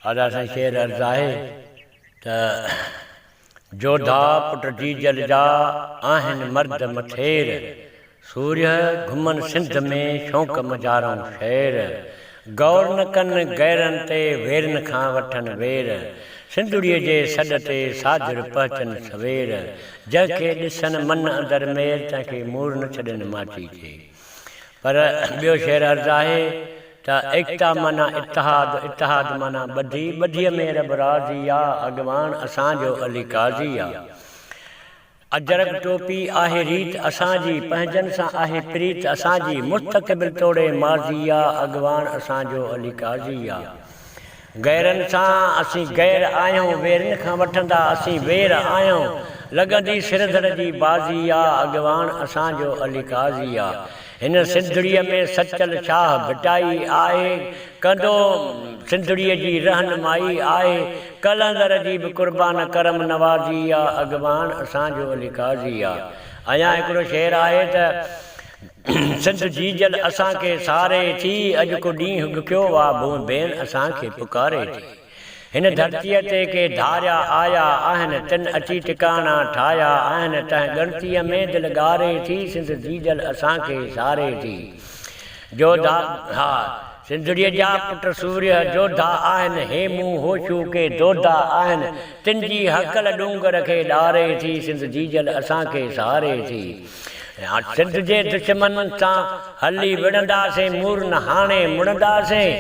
ادا سائين شعر عرض آهي ته جوڌا پٽ جيجل جا آهن مرد مٿير، سورهيه گهمن سنڌ ۾ شوق مجارئون شعر، غور نه ڪن غيرن تي ويرن کان وٺن وير، سنڌڙيء جي سڏ تي ساجهر پهچن سوير، جنهن کي ڏسن من اندر مير تنهن کي مور نه ڇڏين ماچي کي. پر ٻيو شعر عرض آهي ته ايڪتا معنيٰ اتحاد، اتحاد معنيٰ ٻڌي، ٻڌيء ۾ رب راضي آ، اڳواڻ اسان جو علي قاضي آ. اجرڪ ٽوپي آهي ريت اسان جي، پنهنجن سان آهي پريت اسان جي، مستقبل توڙي ماضي آ، اڳواڻ اسان جو علي قاضي آ. غيرن سان اسين غير آهيون، ويرين کان وٺندا اسين وير آهيون، لڳندي سر ڌڙ جي بازي آ، اڳواڻ اسان جو علي قاضي آ. هن سنڌڙيء ۾ سچل شاهه ڀٽائي آهي، ڪندو سنڌڙيء جي رهنمائي آهي، قلندر جي به قربان ڪرم نوازي آ، اڳواڻ اسان جو علي قاضي آ. اڃا هڪڙو شعر آهي ته. سنڌ جيجل اسان کي ساري ٿي، اڄ ڪو ڏينهن ڏکيو آ، ڀونء ڀيڻ اسان کي پڪاري ٿي. هن ڌرتيء تي ڪي ڌاريا آيا آهن، تن اچي ٽڪاڻا ٺاهيا آهن، تنهن ڳڻتيء ۾ دل ڳاري ٿي، سنڌ جيجل اسان کي ساري ٿي. جوڌا ها سنڌڙيء جا پٽ سورهيه جوڌا آهن، هيمون هوشو ڪي دودا آهن، تن جي هڪل ڏونگر کي ڏاري ٿي، سنڌ جيجل اسان کي ساري ٿي. سنڌ جي دشمنن سان هلي وڙهنداسين، مور نه هاڻي مڙنداسين،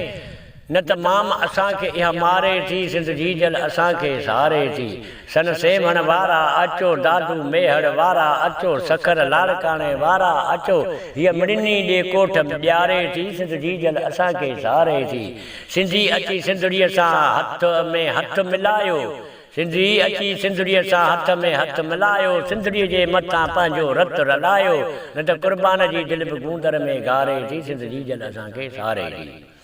نه ته مام اسان کي اها ماري ٿي، سنڌ جيجل اسان کي ساري ٿي. سن سيوهڻ وارا اچو، دادو ميهڙ وارا اچو، سکر لاڙڪاڻي وارا اچو، هيء مڙني ڏي ڪوٺ ڏياري ٿي، سنڌ جيجل اسان کي ساري ٿي. سنڌي اچي سنڌڙيء سان هٿ ۾ هٿ ملايو، سنڌي اچي سنڌڙيء سان هٿ ۾ هٿ ملايو، سنڌڙيء جي مٿان پنهنجو رت رلايو، نه ته قربان جي دل به گوندر ۾ گهاري ٿي، سنڌ جيجل اسان کي ساري ٿي.